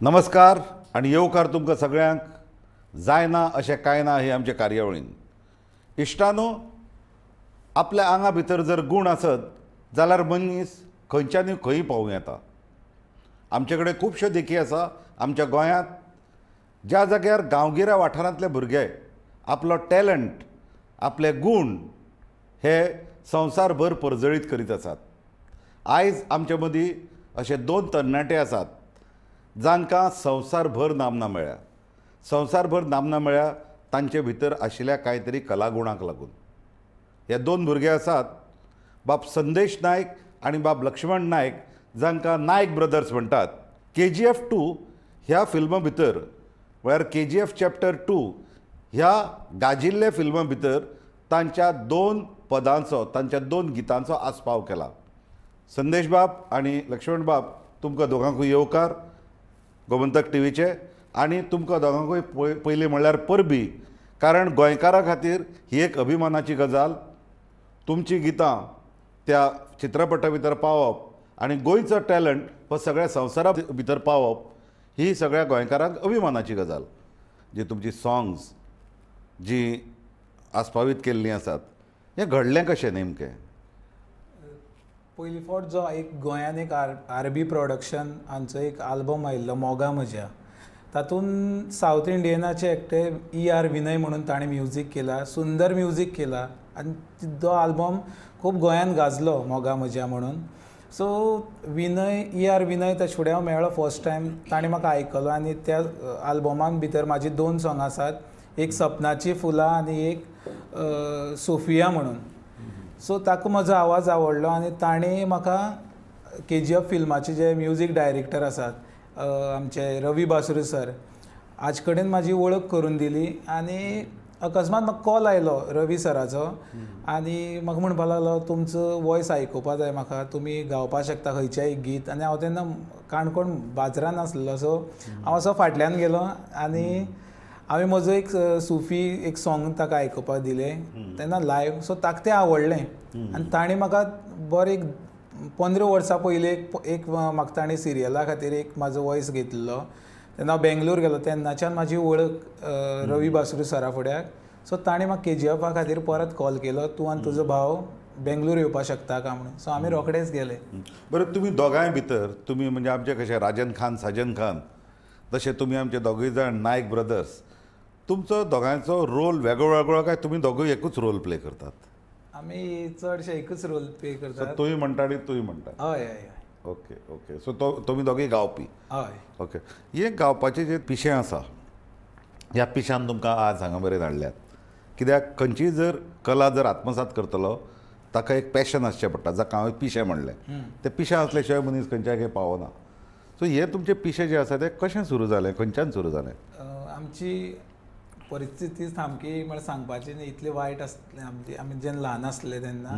नमस्कार आनी येवकार तुमकां सगळ्यांक जायना अशें कांय ना हे आमचे कार्यावळीन. इश्टानो, आपल्या आंगा भितर जर गूण आसत जाल्यार मनीस खंयच्यानूय खंय पावूं येता. आमचे कडेन खुबश्यो देखी आसा. आमच्या गोंयांत ज्या जाग्यार गांवगिऱ्या वाठारांतले भुरगे आपलो टॅलंट, आपले गूण हे संवसारभर परजळीत करीत आसात. आयज आमचे मदीं अशे दोन तरणाटे आसात जांकां संवसारभर नामना मेळ्ळ्या. संवसारभर नामना मेळ्ळ्या तांचे भितर आशिल्ल्या कांय तरी कलागुणांक लागून. हे दोन भुरगे आसात बाब संदेश नायक आनी बाब लक्ष्मण नायक, जांकां नायक ब्रदर्स म्हणटात. KGF 2 ह्या फिल्मा भितर, म्हळ्यार KGF chapter 2 ह्या गाजिल्ल्या फिल्मा भितर तांच्या दोन पदांचो, तांच्या दोन गितांचो आस्पाव केला. संदेश बाब आनी लक्ष्मण बाब, तुमकां दोगांकूय येवकार गोमंतक टीव्हीचे, आनी तुमकां दोगांकूय पयलीं म्हणल्यार परबी, कारण गोंयकारां खातीर ही एक अभिमानाची गजाल. तुमचीं गितां त्या चित्रपटा भितर पावप आनी गोंयचो टॅलंट हो सगळ्या संवसारा भितर पावप ही सगळ्या गोंयकारांक अभिमानाची गजाल. जी तुमची सॉंग्स जी आस्पावीत केल्लीं आसात, हें घडलें कशें नेमकें? पयली फावट जो एक गोंयान एक आरबी प्रोडक्शन हांचो एक आल्बम आयिल्लो मोगा म्हज्या, तातूंत सावथ इंडियनाचे एकटे ER विनय म्हणून ताणें म्युजीक केला, सुंदर म्युजीक केला आनी तो आल्बम खूब गोंयान गाजलो मोगा म्हज्या म्हणून. सो विनय, ER विनय ताचे फुडें हांव मेळ्ळो फर्स्ट टायम, ताणें म्हाका आयकलो आनी त्या आल्बमान भितर म्हाजी दोन सोंगां आसात, एक सपनाची फुलां आनी एक सोफिया म्हणून. सो ताका म्हजो आवाज आवडलो आनी ताणें म्हाका KGF फिल्माचे जे म्युजीक डायरेक्टर आसात आमचे रवी बासरू सर, हाजे कडेन म्हाजी वळख करून दिली. आनी अकस्मात म्हाका कॉल आयलो रवी सराचो आनी म्हाका म्हणपाक लागलो तुमचो वॉयस आयकुपा जाय म्हाका, तुमी गावपाक शकता खंयचेंय गीत. आनी हांव तेन्ना काणकोण बाजारान आसलो, सो हांव असो फाटल्यान गेलो आनी हांवें म्हजो एक सुफी एक सॉंग ताका आयकुपाक दिलें तेन्ना लायव. सो ताका तें आवडलें आनी ताणें म्हाका बरें एक 15 वर्सां पयलीं एक म्हाका ताणें सिरियला खातीर एक म्हाजो वॉयस घेतिल्लो. तेन्ना हांव बेंगलोर गेलो, तेन्नाच्यान म्हाजी वळख रवी बासरू सरा फुड्याक. सो ताणें म्हाका KGFा खातीर परत कॉल केलो, तूं आनी तुजो भाव बेंगलोर येवपाक शकता काय म्हणून. सो आमी रोखडेच गेले. बरें, तुमी दोगांय भितर, तुमी म्हणजे आमचे कशे राजन खान, साजन खान, तशें तुमी आमचे दोगूय जाण नायक ब्रदर्स, तुमचो दोगांयचो रोल वेगळो वेगळो काय तुमी दोगूय एकूच रोल प्ले करतात? आमी चडशे एकूच रोल प्ले करतात. तूंय म्हणटा आनी तूंय म्हणटा? हय हय. Okay okay. सो तो तुमी दोगूय गावपी? हय. ओके. हें गावपाचें जें पिशें आसा, ह्या पिशान तुमकां आज हांगा मेरेन हाडल्यात. कित्याक खंयचीय जर कला जर आत्मसात करतलो ताका एक पॅशन आसचें पडटा, जाका हांवें पिशें म्हणलें. तें पिशें आसल्या शिवाय मनीस खंयच्याय खंय पावना. सो हें तुमचें पिशें जें आसा तें कशें सुरू जालें, खंयच्यान सुरू जालें? आमची परिस्थिती सामकी म्हळ्यार सांगपाची न्ही, इतली वायट आसली आमची. आमी जेन्ना ल्हान आसले तेन्ना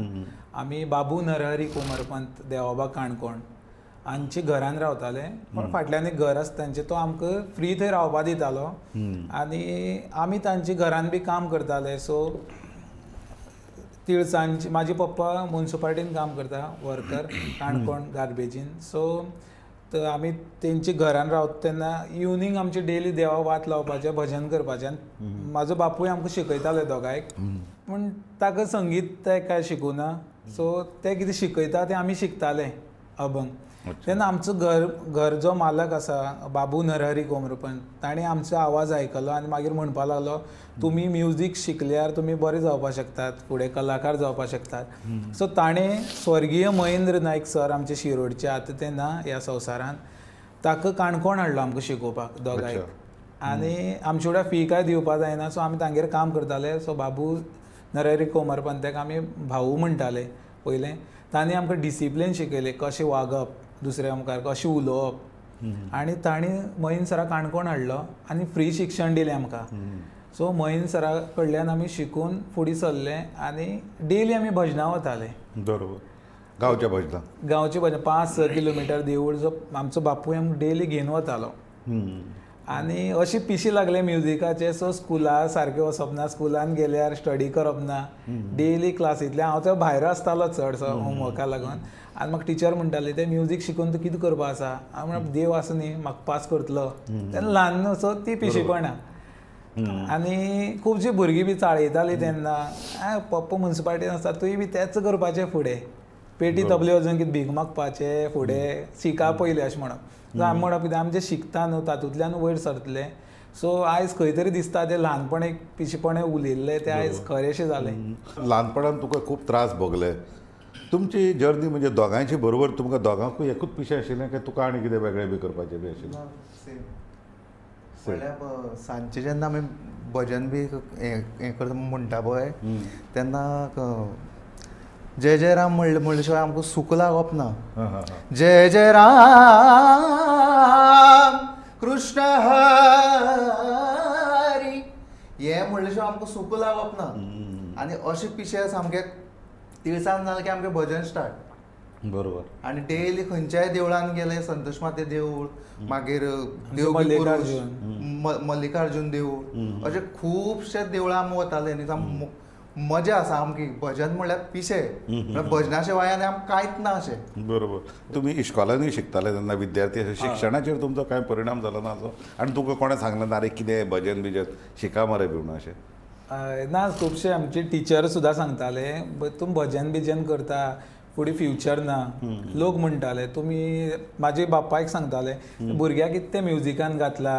आमी बाबू नरहरी कोमरपंत देवाबा काणकोण हांचे घरान रावताले, पण फाटल्यान एक घर आसा तांचें, तो आमकां फ्री थंय रावपा दितालो आनी आमी तांच्या घरान बी काम करताले. सो तिळसांजची म्हाजे पप्पा मुन्सिपालिटीन काम करता, वर्कर काणकोण गार्बेजीन. सो तर आमी तेंच्या घरान रावता तेन्ना इवनींग आमची डेली देवा वात लावपाचें, भजन करपाचें. आनी म्हाजो बापूय आमकां शिकयतालो दोगांयक, पूण ताका संगीत तें कांय शिकूना, सो ते कितें शिकयता तें आमी शिकताले अभंग. तेन्ना आमचो घर जो मालक आसा बाबू नरहरी कोमरपंत, ताणें आमचो आवाज आयकलो आनी मागीर म्हणपाक लागलो तुमी म्युजीक शिकल्यार तुमी बरे जावपाक शकतात, फुडें कलाकार जावपाक शकतात. सो ताणें स्वर्गीय महेंद्र नायक सर आमचे शिरोडचे, आतां ते ना ह्या संवसारांत, ताका काणकोण हाडलो आमकां शिकोवपाक दोगांयक. आनी आमचे वांगडा फी कांय दिवपाक जायना, सो आमी तांगेर काम करताले. सो बाबू नरहरी कोमरपंताक आमी भाऊ म्हणटाले पयलें. तांणी आमकां डिसिप्लीन शिकयलें, कशें वागप दुसऱ्या मुखार, कशें उलोवप. आनी तांणी महेंद्र सराक काणकोण हाडलो आनी फ्री शिक्षण दिलें आमकां. सो महेंद्र सरा कडल्यान आमी शिकून फुडें सरले आनी डेली आमी भजनां वताले. बरोबर, गांवच्या भजनां? गांवचे भजन 5-6 किलोमिटर देवूळ, जो आमचो बापूय आमकां डेली घेवन वतालो. आनी अशी पिशी लागले म्युजिकाचे. सो स्कुला सारकें वचप ना, स्कुलान गेल्यार स्टडी करप ना, डेली क्लासींतल्यान हांव तर भायर आसतालो चडसो होमवर्का लागून. आनी म्हाका टिचर म्हणटाली तें म्युजीक शिकून तूं कितें करपा आसा. हांव म्हणप देव आसा न्ही म्हाका पास करतलो. तेन्ना ल्हान न्हू सो ती पिशेपणां. आनी खुबशीं भुरगीं बी चाळयतालीं तेन्ना, पप्पा मुन्सिपालिटीन आसता तुंय बी तेंच करपाचें फुडें, पेटी तबले वचून कितें भीक मागपाचें फुडें शिका पयलें अशें म्हणप. सो आमी म्हणप कितें आमी जें शिकता न्हू तातूंतल्यान वयर सरतलें. सो आयज खंय तरी दिसता तें ल्हानपण एक पिशेपण उलयल्लें तें आयज खरेंशें जालें. ल्हानपणान तुका खूब त्रास भोगले, तुमची जर्नी म्हणजे दोगांयची बरोबर तुमकां दोगांकूय एकूच पिशें आशिल्लें काय तुका आनी कितें वेगळें बी करपाचें बी आशिल्लें? सेम म्हणल्यार सांजचें जेन्ना आमी भजन बी हें करता म्हणटा पळय तेन्ना जय जय राम म्हणले शिवाय आमकां सूख लागप ना. जय जय राम कृष्ण हरी हें म्हणले शिवाय आमकां सूख लागप ना. आनी अशें पिशें सामकें तिळसान जालें की आमचें भजन स्टार्ट. बरोबर. आनी डेली खंयच्याय देवळान गेले, संतोष माते देवूळ, मागीर मल्लिकार्जून देवूळ, अशे खुबशे देवळां आमी वताले. आनी मजा आसा आमकी भजन म्हणल्यार पिशें, भजना शिवाय आनी आमकां कांयच ना अशें. बरोबर. तुमी इश्कोलांनी शिकताले तेन्ना विद्यार्थी अशें शिक्षणाचेर तुमचो कांय परिणाम जालो ना असो? आनी तुमकां कोणें सांगलें ना रे कितें भजन बिजन शिका मरे बी म्हणून अशें? ना, खुबशे आमचे टिचर सुद्दां सांगताले तूं भजन बिजन करता फुडें फ्युचर ना. लोक म्हणटाले तुमी, म्हाजे बापायक सांगताले भुरग्याक कितें तें म्युजिकान घातला,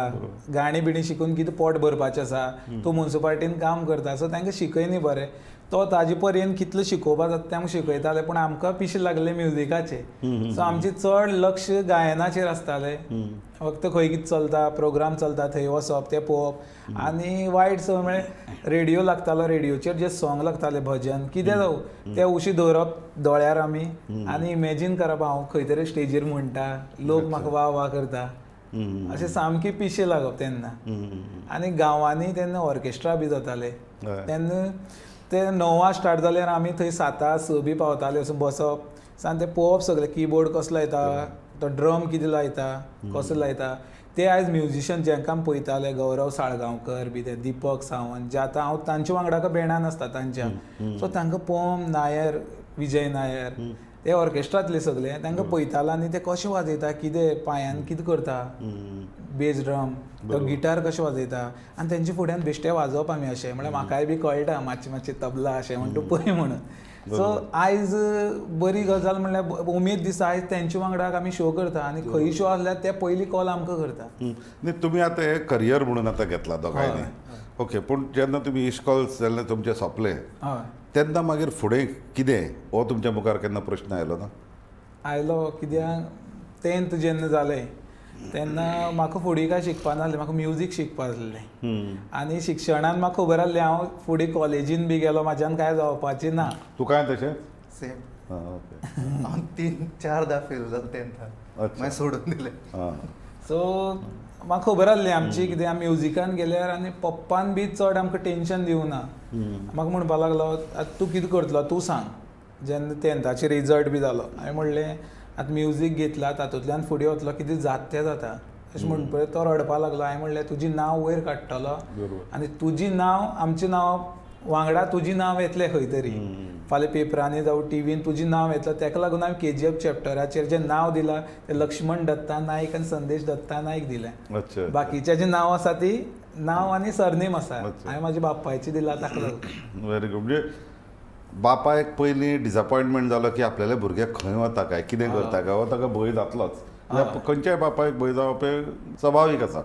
गाणी बिणी शिकून कितें पोट भरपाचें आसा, तूं मुन्सिपालिटीन काम करता, सो तांकां शिकय न्ही बरें. तो ताजे पर्यंत कितलो शिकोवपा जाता तें आमकां शिकयताले, पूण आमकां पिशें लागलें म्युजिकाचें. सो आमचें चड लक्ष गायनाचेर आसतालें. फक्त खंय कितें चलता, प्रोग्राम चलता थंय वचप, तें पळोवप. आनी वायट संवय म्हळ्यार रेडियो लागतालो, रेडियोचेर जे सॉंग लागताले भजन कितें जावं तें उशी दवरप दोळ्यार आमी आनी इमेजीन करप हांव खंय तरी स्टेजीर म्हणटा, लोक म्हाका वा वा करता, अशें सामकें पिशें लागप तेन्ना. आनी गांवांनी तेन्ना ऑर्केस्ट्रा बी जाताले तेन्ना, ते 9 स्टार्ट जाल्यार आमी थंय 7-6 बी पावताले. वचून बसप आनी तें पळोवप सगळें, किबोर्ड कसो लायता, तो ड्रम कितें लायता, कसो लायता. ते आयज म्युजिशियन जांकां आमी पळयताले, गौरव साळगांवकर बी, ते दीपक सावंत, जे आतां हांव तांचे वांगडा बँडान आसता तांच्या, सो तांकां पळोवन नायर, विजय नायर, ते ऑर्केस्ट्रांतले सगळे तांकां पळयताले आनी ते कशें वाजयता, कितें पांयान कितें करता, बेज ड्रम, तो गिटार कशें वाजयता, आनी तेंच्या फुड्यान बेश्टे वाजोवप आमी अशें. म्हळ्यार म्हाकाय बी कळटा मातशें मातशें तबला अशें म्हण तूं पळय म्हणून. सो आयज बरी गजाल म्हणल्यार उमेद दिसता, आयज तेंच्या वांगडा आमी शो करता आनी खंय शो आसल्यार ते पयली कॉल आमकां करता. न्ही तुमी आतां हें करियर म्हणून आतां घेतला दोगांयनी, ओके, पूण जेन्ना तुमी इश्कोल जेन्ना तुमचें सोंपलें तेन्ना मागीर फुडें कितें हो तुमच्या मुखार केन्ना प्रश्न आयलो ना? आयलो, कित्याक 10th जेन्ना जालें तेन्ना म्हाका फुडें कांय शिकपा नासलें, म्हाका म्युजीक शिकपा आसलें. आनी शिक्षणान म्हाका खबर आसलें हांव फुडें कॉलेजीन बी गेलो म्हाज्यान कांय जावपाचें ना. तुकाय तशें? सेम. हांव 3-4 फेल जालें 10थाक, मागीर सोडून दिलें. सो म्हाका खबर आसलें आमची कितें आमी म्युजिकान गेल्यार, आनी पप्पान बी चड आमकां टेंशन दिवना. म्हाका म्हणपाक लागलो आतां तूं कितें करतलो तूं सांग. जेन्ना 10थाचेर रिजल्ट बी जालो हांवें म्हणलें आतां म्युजीक घेतला तातूंतल्यान फुडें वतलो, कितें जाता तें जाता अशें म्हणपळय तो रडपाक लागलो. हांवें म्हणलें तुजें नांव वयर काडटलो आनी तुजें नांव आमचें नांव वांगडा तुजें नांव येतलें खंय तरी, फाल्यां पेपरांनी जावं टिवीन तुजें नांव येतलें. ताका लागून हांवें KGF चॅप्टराचेर जें नांव दिलां तें लक्ष्मण दत्ता नायक आनी संदेश दत्ता नायक दिलें. बाकीचें जें नांव आसा ती नांव आनी सरनेम आसा हांवें म्हाज्या बापायचें दिलां ताका लागून. Very good. म्हणजे बापायक पयलीं डिसअपॉयंटमेंट जालो की आपल्याले भुरग्याक खंय वता काय, कितें करता काय, हो ताका भंय जातलोच, खंयच्याय बापायक भंय जावप हें स्वाभावीक आसा.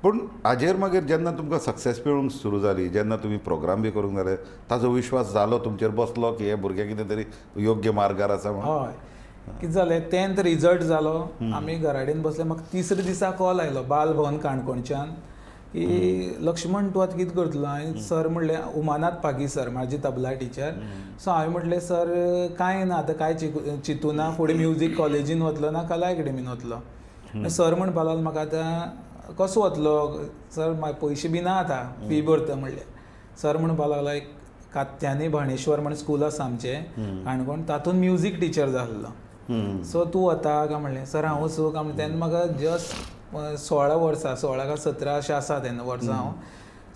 पूण हाजेर मागीर जेन्ना तुमकां सक्सेस मेळूंक सुरू जाली, जेन्ना तुमी प्रोग्राम बी करूंक जाले, ताजो विश्वास जालो तुमचेर बसलो की हे भुरगे कितें तरी योग्य मार्गार आसा म्हणून? हय, कितें जालें 10th result जालो, आमी घरा कडेन बसले, म्हाका तिसऱ्या दिसा कॉल आयलो बाल भवन काणकोणच्यान की लक्ष्मण तूं आतां कितें करतलो? हांवें सर म्हणलें, उमानाथ पागी सर म्हाजी तबला टिचर. सो हांवें म्हटलें सर कांय ना आतां कांय चिंतूना, फुडें म्युजीक कॉलेजीन वतलो ना कला एकेडमीन वतलो. सर म्हणपाक लागलो म्हाका आतां कसो वतलो सर, पयशे बी ना आतां फी भरता म्हणलें. सर म्हणपाक लागलो एक कात्यानी भाणेश्वर म्हण स्कूल आसा आमचें काणकोण, तातूंत म्युजीक टिचर जाल्लो, सो तूं वता काय म्हणलें. सर हांव वचूं काय म्हणलें. तेन्ना म्हाका जस्ट 16 वर्सां, 16 काय 17 अशें आसा तेन्ना वर्सां हांव.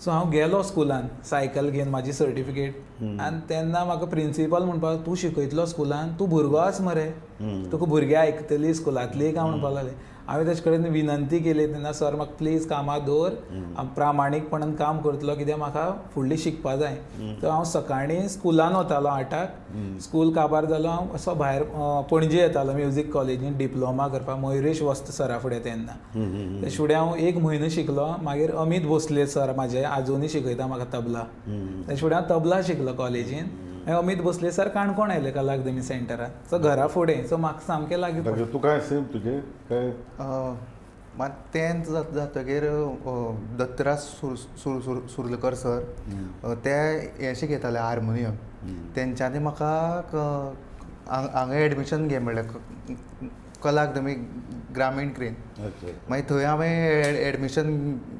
सो हांव गेलो स्कुलान सायकल घेवन म्हाजी सर्टिफिकेट आनी तेन्ना म्हाका प्रिंसिपल म्हणपाक तूं शिकयतलो स्कुलान, तूं भुरगो आस मरे, तुका भुरगीं आयकतली स्कुलांतली काय म्हणपाक लागले. हांवें तेजे कडेन विनंती केली तेन्ना, सर म्हाका प्लीज कामाक दवर, हांव प्रामाणीकपणान काम करतलो कित्याक म्हाका फुडलें शिकपा जाय. तर हांव सकाळीं स्कुलान वतालो 8क, स्कूल काबार जालो हांव असो भायर पणजे येतालो म्युजीक कॉलेजीन डिप्लोमा करपाक मयुरेश वस्त सरा फुडें तेन्ना. तेजे फुडें हांव 1 म्हयनो शिकलो. मागीर अमीत भोसले सर म्हाजे आजुनूय शिकयता म्हाका तबला, तेजे फुडें हांव तबला शिकलो कॉलेजीन. मागीर अमीत भोसले सर काणकोण आयले कला अकादमी सेंटरान, सो घरा फुडें, सो म्हाका सामकें लागीं. तुका सेम तुजें काय? मात 10th जातकीर दत्तराज सुर्लकर सर ते हें शिकयताले हार्मोनियम. तेंच्यांनी म्हाका हांगा एडमिशन घे म्हणलें कला अकादमी ग्रामीण क्रेन. मागीर थंय हांवें एडमिशन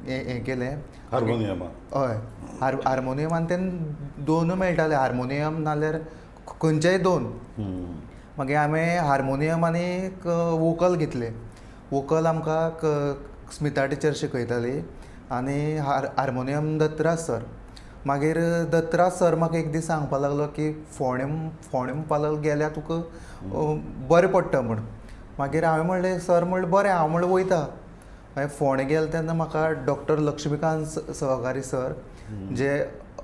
हें केलें हार्मोनियमा. हय, हार्मोनियम आनी तेन्ना दोनूय मेळटाले, हार्मोनियम नाल्यार खंयचेय दोन. मागीर हांवें हार्मोनियम आनी वोकल घेतलें. वोकल आमकां स्मिता टिचर शिकयताली आनी हार्मोनियम दत्तराज सर. मागीर दत्तराज सर म्हाका एक दीस सांगपाक लागलो की फोंडें म्हणपाक लागलो गेल्यार तुका बरें पडटा म्हूण. मागीर हांवें म्हणलें सर म्हणलें बरें, हांव म्हणलें वयता. मागीर फोंडें गेलें तेन्ना म्हाका डॉक्टर लक्ष्मीकांत सहकारी सर जे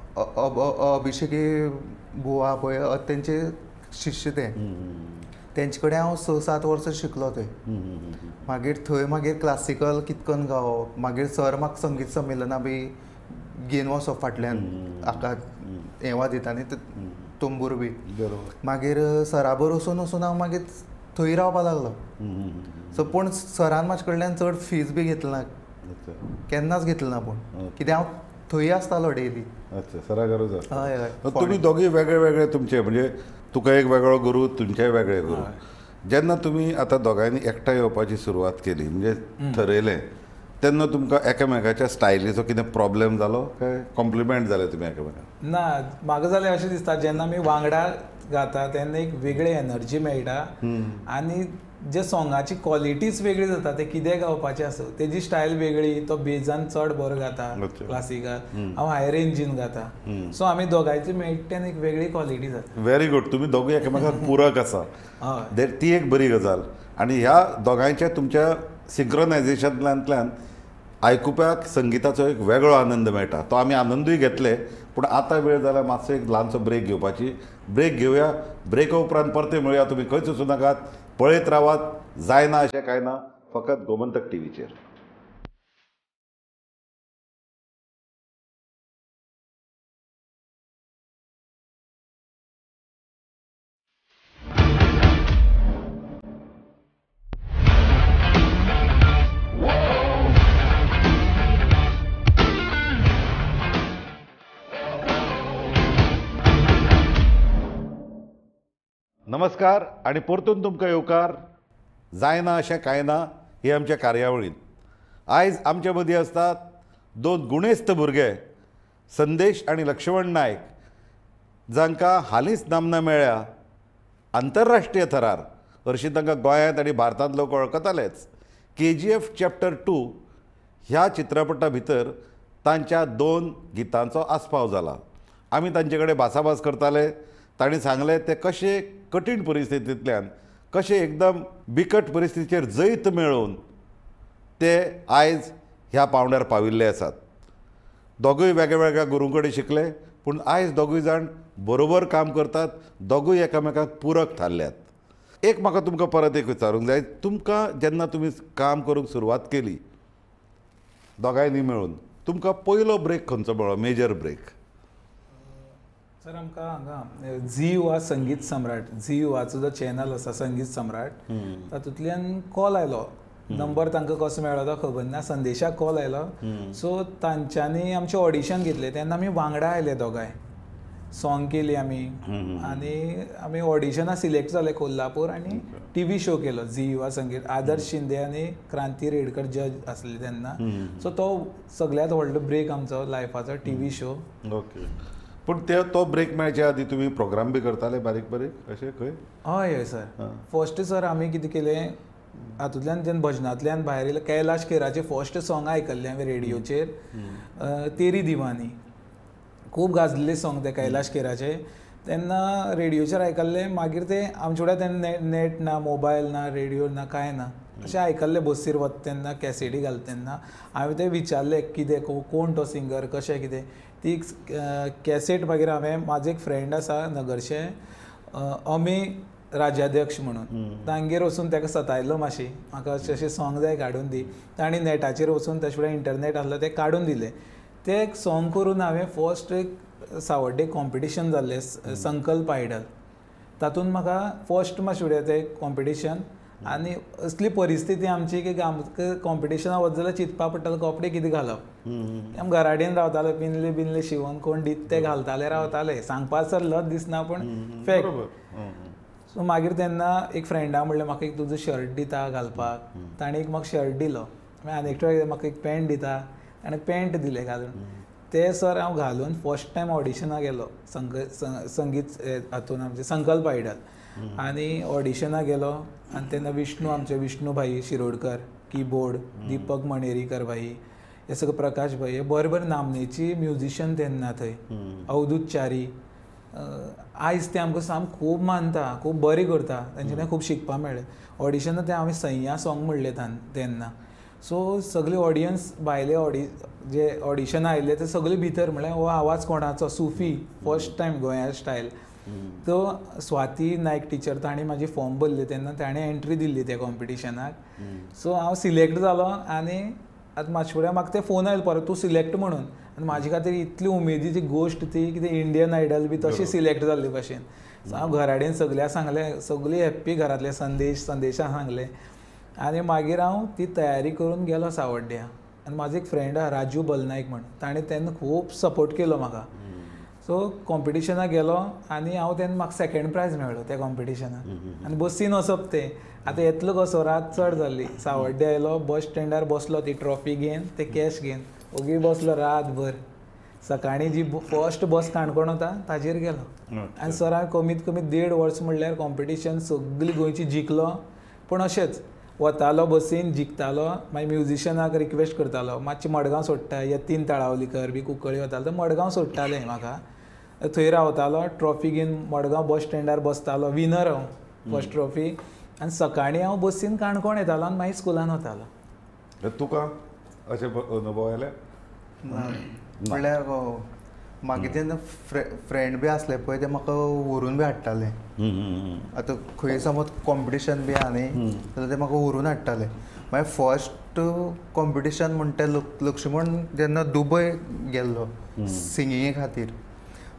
अभिषेकी बुवा पळय तेंचे शिश्य ते, तेंचे कडेन हांव 6-7 वर्सां शिकलो थंय. मागीर थंय मागीर क्लासिकल कितकन गावप, मागीर सर म्हाका संगीत संमेलनां बी घेवन वचप फाटल्यान हाका हें वाजयता न्ही तंबूर बी. मागीर सरा बरोबर वचून वचून हांव मागीर थंय रावपाक लागलो. सो पूण सरान म्हाजे कडल्यान चड फीज बी घेतली ना, केन्नाच घेतली ना. पूण कित्याक हांव थंय आसतालो डेली. अच्छा, सरा गरज. हय हय. तुमी दोगूय वेगळे वेगळे तुमचे, म्हणजे तुका एक वेगळो गुरू, तुमचेय वेगळे गुरू. जेन्ना तुमी आतां दोगांयनी एकठांय येवपाची सुरवात केली, म्हणजे थरयलें, तेन्ना तुमकां एकामेकाच्या स्टायलीचो कितें प्रॉब्लेम जालो काय कॉम्प्लिमेंट जाले तुमी एकामेकाक? ना, म्हाका जाल्यार अशें दिसता जेन्ना आमी वांगडा गाता तेन्ना एक वेगळी एनर्जी मेळटा आनी जे सोंगाची क्वॉलिटीच वेगळी जाता. ते कितें गावपाचें आसूं तेजी स्टायल वेगळी, तो बेजान चड बरो गाता क्लासिकल, हांव हाय रेंजीन गाता. सो आमी दोगांयची मेळटा तेन्ना एक वेगळी क्वॉलिटी जाता. व्हेरी गूड, तुमी दोगूय एकामेकाक पूरक आसा, ती एक बरी गजाल. आनी ह्या दोगांयच्या तुमच्या सिंक्रोनायझेशनांतल्यान आयकुप्याक संगिताचो एक वेगळो आनंद मेळटा. तो आमी आनंदूय घेतले. पूण आतां वेळ जाल्यार मातसो एक ल्हानसो ब्रेक घेवपाची. ब्रेक घेवया, ब्रेका उपरांत परते मेळया. तुमी खंयच वचूं नाकात, पळयत रावात. जायना अशें कांय ना, फकत गोमंतक टीव्हीचेर. नमस्कार आनी परतून तुमकां येवकार. जायना अशें कांय ना ही आमच्या कार्यावळींत आयज आमच्या मदीं आसतात दोन गुणेस्त भुरगे, संदेश आनी लक्ष्मण नायक, जांकां हालींच नामना मेळ्ळ्या आंतरराष्ट्रीय थरार. हरशीं तांकां गोंयांत आनी भारतांत लोक वळखतालेच. KGF chapter 2 ह्या चित्रपटा भितर तांच्या 2 गितांचो आस्पाव जाला. आमी तांचे कडेन भासाभास करताले. तांणी सांगलें ते कशे कठीण परिस्थितींतल्यान, कशे एकदम बिकट परिस्थितीचेर जैत मेळोवन ते आयज ह्या पावंड्यार पाविल्ले आसात. दोगूय वेगळ्या गुरूं कडेन शिकले, पूण आयज दोगूय जाण बरोबर काम करतात, दोगूय एकामेकांक पूरक थारल्यात. एक म्हाका तुमकां परत एक विचारूंक जाय, तुमकां जेन्ना तुमी काम करूंक सुरवात केली दोगांयनी मेळून, तुमकां पयलो ब्रेक खंयचो मेळ्ळो, मेजर ब्रेक? सर आमकां हांगा झी युवा संगीत सम्राट, झी युवाचो जो चॅनल आसा संगीत सम्राट, तातूंतल्यान कॉल आयलो. नंबर तांकां कसो मेळ्ळो तो खबर ना, संदेशाक कॉल आयलो. सो तांच्यांनी आमचें ऑडिशन घेतलें तेन्ना आमी वांगडा आयले दोगांय, सॉंग केली आमी आनी आमी ऑडिशनाक सिलेक्ट जाले कोल्हापूर आनी टीव्ही शो केलो झी युवा संगीत. आदर्श शिंदे आनी क्रांती रेडकर जज आसले तेन्ना. सो तो सगळ्यांत व्हडलो ब्रेक आमचो लायफाचो, टीव्ही शो. ओके, पूण ते तो ब्रेक मेळचे आदी तुमी प्रोग्राम बी करताले बारीक बारीक अशें खंय? हय हय सर. फर्स्ट सर आमी कितें केलें, हातूंतल्यान जेन्ना भजनांतल्यान भायर येयलें कैलाश खेराचें फर्स्ट सॉंग आयकल्लें हांवें रेडियोचेर तेरी दिवानी खूब गाजलेलें सॉंग तें कैलाश खेराचें तेन्ना रेडियोचेर आयकल्लें. मागीर तें आमचे कडेन तेन्ना नेट ना मोबायल ना रेडियो ना कांय ना अशें आयकल्लें बसीर वता तेन्ना कॅसेटी घालता तेन्ना हांवें तें विचारलें कितें कोण तो सिंगर कशें कितें ती कॅसेट मागीर हांवें म्हाजो एक फ्रेंड आसा नगरशें अमी राजाध्यक्ष म्हणून तांगेर वचून ताका सतायलो मातशी म्हाका अशें अशें सॉंग जाय काडून दी. तांणी नेटाचेर वचून तशें फुडें इंटरनेट आसलो तें काडून दिलें. तें एक सॉंग करून हांवें फर्स्ट एक सावड्डे कॉम्पिटिशन जाल्लें संकल्प आयडल तातूंत म्हाका फर्स्ट मातशें फुडें तें कॉम्पिटिशन आनी असली परिस्थिती आमची की आमकां कॉम्पिटिशनाक वच जाल्यार चिंतपा पडटालें कपडे कितें घालप. आमी घराडेन रावताले पिनले बिनले शिंवोन कोण दीत ते घालताले रावताले सांगपा सर लज दिसना पूण फॅक्ट. सो मागीर तेन्ना एक फ्रेंडा म्हणलें म्हाका एक तुजो शर्ट दिता घालपाक ताणें एक म्हाका शर्ट दिलो. मागीर आनी एकटो म्हाका एक पॅन्ट दिता ताणें पॅन्ट दिलें घालून. ते सर हांव घालून फर्स्ट टायम ऑडिशनाक गेलो संगीत हातून आमचें संकल्प आयडल आनी ऑडिशनाक गेलो आनी तेन्ना विष्णू आमचे विष्णू भाई शिरोडकर किबोर्ड दीपक मणेरीकर भाई हे सगळे प्रकाश भाई हे बरे बरे नामनेची म्युजिशियन तेन्ना थंय अवधूत च्यारी आयज ते आमकां साम खूब मानता खूब बरें करता तांच्यानी खूब शिकपाक मेळ्ळें. ऑडिशनाक तें हांवें सैया सॉंग म्हणलें तेन्ना सो सगळे ऑडियन्स भायले जे ऑडिशन आयिल्ले ते सगळे भितर म्हणल्यार हो आवाज कोणाचो सुफी फर्स्ट टायम गोंया स्टायल. तो स्वाती नायक टिचर तांणी म्हाजी फॉर्म भरले तेन्ना ताणें एंट्री दिल्ली त्या कॉम्पिटिशनाक. सो हांव सिलेक्ट जालो आनी आतां मातशे फुडें म्हाका ते फोन आयलो परत तूं सिलेक्ट म्हणून आनी म्हाजे खातीर इतली उमेदीची गोश्ट ती कितें इंडियन आयडल बी तशी सिलेक्ट जाल्ले भाशेन. सो हांव घराडेन सगळ्या सांगलें सगळीं हॅप्पी घरांतले संदेशा सांगलें आनी मागीर हांव ती तयारी करून गेलो सावड्ड्या. आनी म्हाजो एक फ्रेंड आहा राजू बलनायक म्हण ताणें तेन्ना खूब सपोर्ट केलो म्हाका. सो कॉम्पिटिशनाक गेलो आनी हांव तेन्ना म्हाका सेकेंड प्रायज मेळ्ळो त्या कॉम्पिटिशनाक. आनी बसीन वचप तें आतां येतलो कसो रात चड जाल्ली सावड्ड्या आयलो बस स्टँडार बसलो ती ट्रॉफी घेवन ते कॅश घेवन ओगी बसलो रातभर. सकाळीं जी फर्स्ट बस काणकोण वता ताजेर गेलो आनी सर हांवें कमीत कमी 1.5 वर्स म्हणल्यार कॉम्पिटिशन सगळी गोंयची जिखलो. पूण अशेंच वतालो बसीन जिखतालो मागीर म्युजिशनाक रिक्वेस्ट करतालो मातशें मडगांव सोडटा यतीन तळावलीकर बी कुंकळी वतालो तो मडगांव सोडटाले म्हाका थंय रावतालो ट्रॉफी घेवन मडगांव बस स्टँडार बसतालो विनर हांव फर्स्ट ट्रॉफी. आनी सकाळीं हांव बसीन काणकोण येतालो आनी मागीर स्कुलान वतालो. तुका अशें अनुभव आयले? म्हणल्यार मागीर जेन्ना फ्रेंड बी आसले पळय ते म्हाका व्हरून बी हाडटाले. आतां खंय समज कॉम्पिटिशन बी आहा न्ही जाल्यार ते म्हाका व्हरून हाडटाले. मागीर फर्स्ट कॉम्पिटिशन म्हणटा लक्ष्मण जेन्ना दुबय गेल्लो सिंगिंगे खातीर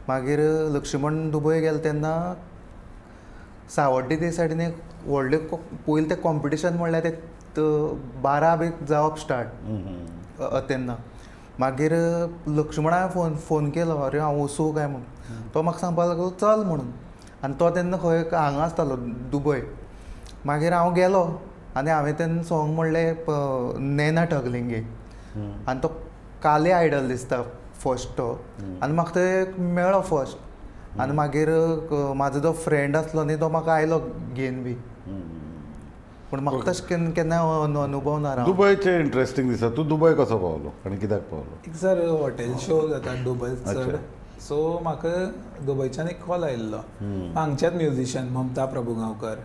मागीर लक्ष्मण दुबय गेलो तेन्ना सावड्डे ते सायडीन एक व्हडलें पयलीं तें कॉम्पिटिशन म्हणल्यार तें 12 बी जावप स्टार्ट तेन्ना. मागीर लक्ष्मणा फोन केलो अरे हांव वचूं काय म्हणून तो म्हाका सांगपाक लागलो चल म्हणून. आनी तो तेन्ना खंय हांगा आसतालो दुबय. मागीर हांव गेलो आनी हांवें तेन्ना सॉंग म्हणलें नैना ठगलिंगे आनी तो काले आयडल दिसता फर्स्ट तो आनी म्हाका ते मेळ्ळो फर्स्ट. आनी मागीर म्हाजो जो फ्रेंड आसलो न्ही तो म्हाका आयलो घेवन बी. पूण म्हाका तशें केन्ना केन्ना अनुभव ना. दुबयचें इंट्रस्टींग दिसता तूं दुबय कसो पावलो आनी कित्याक पावलो? एक सर हॉटेल शो जाता दुबय चड सो म्हाका दुबयच्यान एक कॉल आयिल्लो हांगच्याच म्युजिशियन ममता प्रभुगांवकर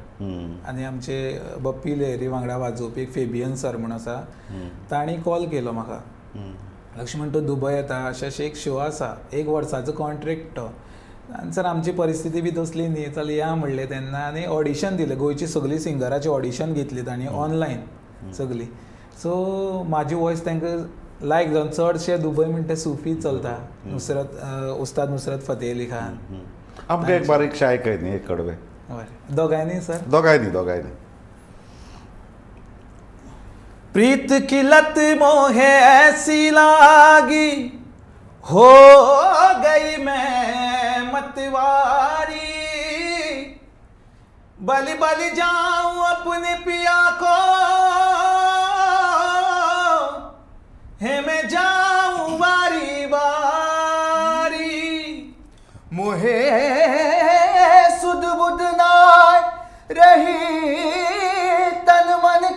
आनी आमचे बप्पी लहरी वांगडा वाजोवपी एक फेबियन सर म्हूण आसा तांणी कॉल केलो म्हाका. लक्ष्मण तूं दुबय येता अशें अशें एक शो आसा 1 वर्साचो कॉन्ट्रेक्ट तो. आनी सर आमची परिस्थिती बी तसली न्ही चल या म्हणलें तेन्ना आनी ऑडिशन दिलें गोंयची सगळीं सिंगराची ऑडिशन घेतली तांणी ऑनलायन सगळीं. सो म्हाजी वॉयस तांकां लायक जावन चडशे दुबय म्हणटा सुफी चलता नुसरत उस्ताद नुसरत फतेह अली खान. आमकां एक बारीक आयकय न्ही एक कडवे. बरें दोगांयनी सर? दोगांयनी दोगांयनी. प्रीत की लत मोहे ऐसी लागी हो गई मैं मतवारी बलि बलि जाऊं अपने पिया को हे मैं जाऊं बारी बारी मोहे सुध बुध ना रही तन मन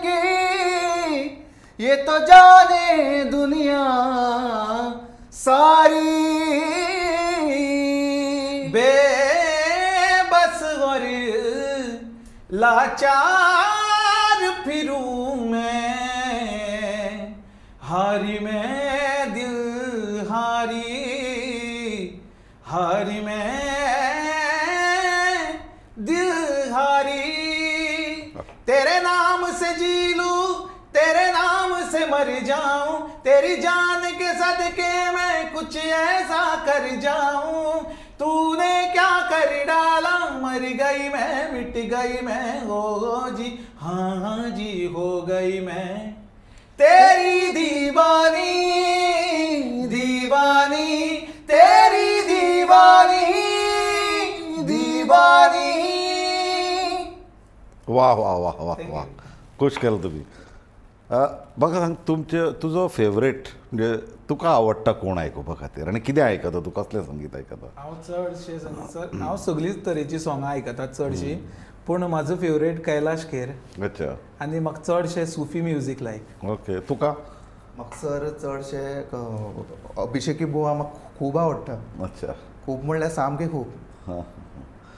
ये तो जाने दुनिया सारी। बेबस और लाचार फिरूं मैं, हारी में दिल हारी, हारी में दिल हारी। तेरे नाम से जी लूं, तेरे नाम से मर जाऊं, तेरी जान के सदके मैं कुछ ऐसा कर जाऊं। तूने क्या कर डाला, मर गई मैं, मिट गई मैं, हो जी हाँ हाँ जी हो गई मैं तेरी दीवानी, दीवानी तेरी दीवानी, दीवानी। वा वा वा वा वा, खुश केलं तुम्ही. म्हाका सांग, तुमचे तुजो फेवरेट म्हणजे तुका आवडटा कोण आयकुपा खातीर आनी कितें आयकता तूं, कसलें संगीत आयकता? हांव चडशें संगीत सर, हांव सगळीच तरेचीं सोंगां आयकता चडशीं, पूण म्हाजो फेवरेट कैलाश खेर. अच्छा. आनी म्हाका चडशें सुफी म्युजीक लायक. ओके, तुका? म्हाका सर चडशें अभिषेकी बुवा म्हाका खूब आवडटा. अच्छा. खूब म्हणल्यार सामकें खूब. हां,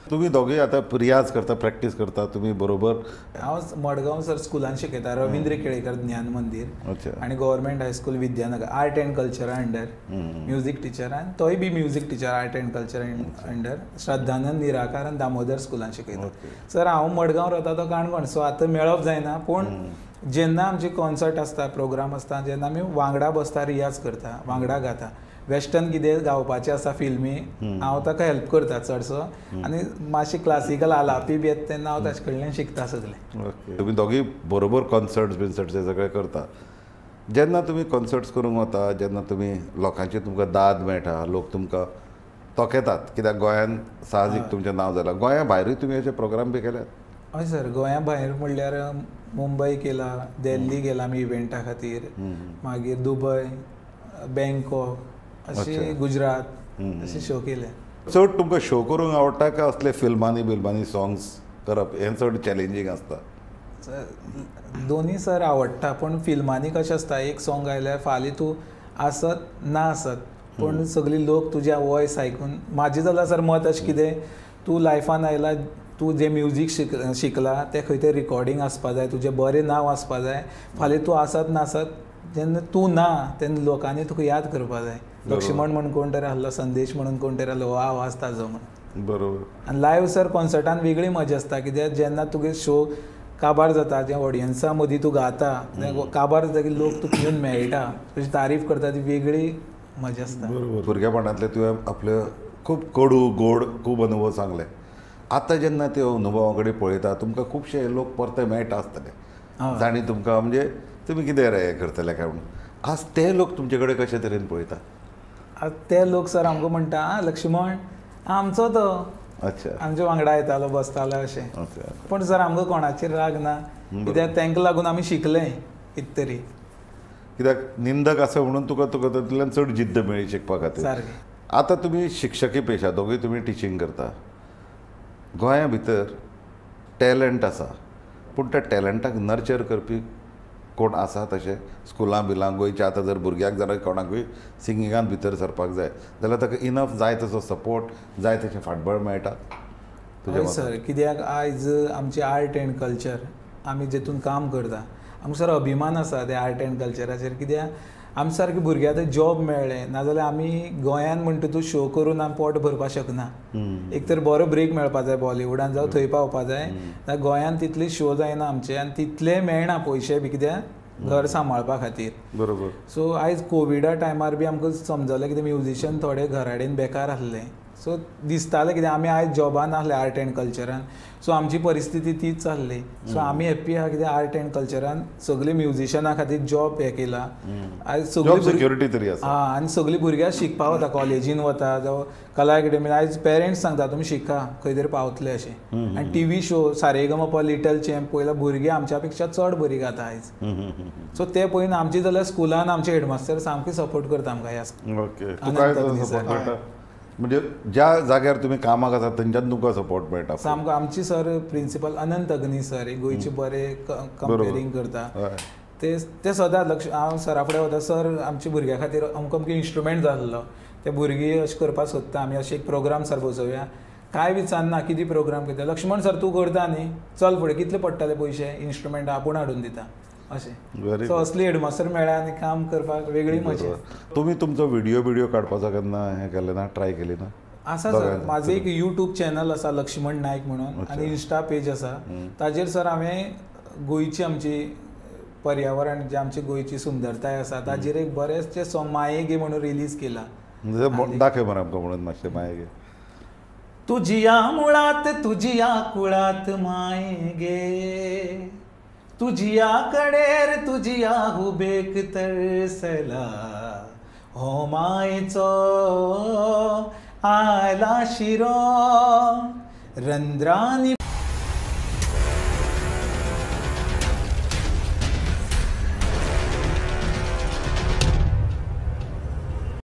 तुमी दोगूय आतां रियाज करता, प्रॅक्टीस करता तुमी बरोबर? हांव मडगांव सर स्कुलान शिकयता, रविंद्र केळेकर ज्ञान मंदीर. अच्छा. आनी government high school Vidyanagar, art and कल्चरा under music teacher, आनी तोय बी music teacher art and culture under Shraddhanand Nirakar आनी दामोदर स्कुलान शिकयता. सर हांव मडगांव रावता तो काणकोण, सो आतां मेळप जायना, पूण जेन्ना आमची कॉन्सर्ट आसता, प्रोग्राम आसता, जेन्ना आमी वांगडा बसता, रियाज करता, वांगडा गाता, वेस्टर्न कितें गावपाचें आसा फिल्मी, हांव ताका हेल्प करता चडसो, आनी मातशी क्लासिकल आलापी बी येता तेन्ना हांव ताचे कडल्यान शिकता सगळें. ओके, तुमी दोगूय बरोबर कॉन्सर्ट्स बिन्सर्ट्स हे सगळे करता. जेन्ना तुमी कॉन्सर्ट्स करूंक वता, जेन्ना तुमी लोकांची तुमकां दाद मेळटा, लोक तुमकां तोखेतात, कित्याक गोंयांत साहजीक तुमचें नांव जालां, गोंया भायरूय तुमी अशे प्रोग्राम बी केल्यात? हय सर, गोंया भायर म्हणल्यार मुंबय केला, दिल्ली गेला आमी इव्हेंटा खातीर, मागीर दुबय, बँकॉक, अशे गुजरात अशे शो केले. चड तुमकां शो करूंक आवडटा काय असले फिल्मांनी बिल्मांनी सॉंग्स करप हें चड चॅलेंजींग आसता? दोनूय सर आवडटा, पूण फिल्मांनी कशें आसता, एक सॉंग आयल्यार फाल्यां तूं आसत ना आसत, पूण सगळी लोक तुज्या वॉयस आयकून, म्हाजें जाल्यार सर मत अशें कितें, तूं लायफान आयला, तूं जें म्युजीक शिकला तें खंय तरी रिकॉर्डींग आसपा जाय, तुजें बरें नांव आसपा जाय. फाल्यां तूं आसत नासत, जेन्ना तूं ना तेन्ना लोकांनी तुका याद करपा जाय. लक्ष्मण म्हणून कोण तरी आसलो, संदेश म्हणून कोण तरी आसलो, हो आवाज ताजो म्हणून. बरोबर. आनी लायव्ह सर कॉन्सर्टान वेगळी मजा आसता, कित्याक जेन्ना तुगे शो काबार जाता, जे ऑडियन्सा मदीं तूं गाता, काबार जातकीर लोक तुका येवन मेळटा, तुजी तारीफ करता, ती वेगळी मजा आसता. बरोबर. भुरगेपणांतले तुवें आपले खूब कडू गोड खूब अनुभव सांगले. आतां जेन्ना ते अनुभवा कडेन पळयता, तुमकां खुबशे लोक परते मेळटा आसतले जांणी तुमकां म्हणजे तुमी कितें रे हें करतले काय म्हणून, आज ते लोक तुमचे कडेन कशे तरेन पळयता? आज ते लोक सर आमकां म्हणटा, आं लक्ष्मण आमचो तो, अच्छा, आमच्या वांगडा येतालो बसतालो अशें. पूण सर आमकां कोणाचेर राग ना, कित्याक तांकां लागून आमी शिकले कितें तरी. कित्याक निंदक आसा म्हणून तुका तुका तातूंतल्यान चड जिद्द मेळ्ळी शिकपा खातीर. सारकें. आतां तुमी शिक्षकी पेशा, दोगूय तुमी टिचींग करता. गोंया भितर टॅलंट आसा, पूण त्या टॅलंटाक नर्चर करपी कोण आसा तशें स्कुलां बिलां गोंयच्या? आतां जर भुरग्याक जर कोणाकूय सिंगिंगान भितर सरपाक जाय जाल्यार ताका इनफ जाय तसो सपोर्ट, जाय तशें फाटबळ मेळटा? हय सर, कित्याक आयज आमचें आर्ट एंड कल्चर आमी जेतून काम करता, आमकां सर अभिमान आसा त्या आर्ट एंड कल्चराचेर. कित्याक आमच्या सारके भुरग्यांक आतां जॉब मेळ्ळें, नाजाल्यार आमी गोंयान म्हणटा तूं शो करून आमी पोट भरपाक शकना. एक तर बरो ब्रेक मेळपा जाय बॉलिवूडान, जावं थंय पावपा जाय, गोंयान तितले शो जायना आमचे आनी तितले मेळना पयशे बी, कित्याक घर सांबाळपा खातीर. बरोबर. सो आयज कोविडा टायमार बी आमकां समजलें कितें म्युजिशियन थोडे घरा कडेन बेकार आसले, सो दिसतालें कितें आमी आयज जॉबान आसले आर्ट एंड कल्चरान, सो आमची परिस्थिती तीच आसली. सो आमी हॅप्पी आहा कित्याक आर्ट एंड कल्चरान सगळीं म्युजिशना खातीर जॉब हें केला आयज, सगळी सिक्युरिटी तरी आसा. आं, आनी सगळीं भुरग्यां शिकपाक वता, कॉलेजीन वता जावं कला एकेडमीन. आयज पेरंट्स सांगता तुमी शिका खंय तरी पावतले अशें. आनी TV show Saregama little champ पयला भुरगीं आमच्या पेक्षा चड बरी गाता आयज. सो ते पळोवन आमची जाल्यार स्कुलान आमचे हेडमास्टर सामके सपोर्ट करता आमकां ह्या. ओके, म्हणजे ज्या जाग्यार तुमी कामाक आसा थंयच्यान तुमकां सपोर्ट मेळटा सामको. आमची sir principal Anant Agni sir गोंयचे बरे कंपेरींग करता, ते ते सदां लक्ष हांव सरा फुडें वता, सर आमच्या भुरग्यां खातीर अमको अमको इन्स्ट्रुमेंट जाय आसलो, ते भुरगीं अशें करपाक सोदता, आमी अशें एक प्रोग्राम सर बसोवया. कांय विचारना कितें प्रोग्राम कितें, लक्ष्मण सर तूं करता न्ही, चल फुडें, कितले पडटले पयशे, इन्स्ट्रुमेंट आपूण हाडून दिता अशें. सो असली हेडमास्टर मेळ्ळ्या आनी काम करपाक वेगळी मजा. तुमी तुमचो व्हिडियो बिडियो काडपाचो केन्ना हें केलें ना, ट्राय केली ना? आसा सर, म्हाजें एक यूट्यूब चॅनल आसा लक्ष्मण नायक म्हणून, आनी इन्स्टा पेज आसा. ताजेर सर हांवें गोंयची आमची पर्यावरण, जे आमची गोंयची सुंदरताय आसा ताजेर एक बरेंचशें सॉंग माये गे म्हणून रिलीज केला. दाखय मरे आमकां म्हणून मातशें माये गे. तुजिया मुळात तुजिया कुळात माये गे, तुजिया कडेर तुजिया हुबेक तरसला, हो मायेचो आयला शिरो रंध्रांनी.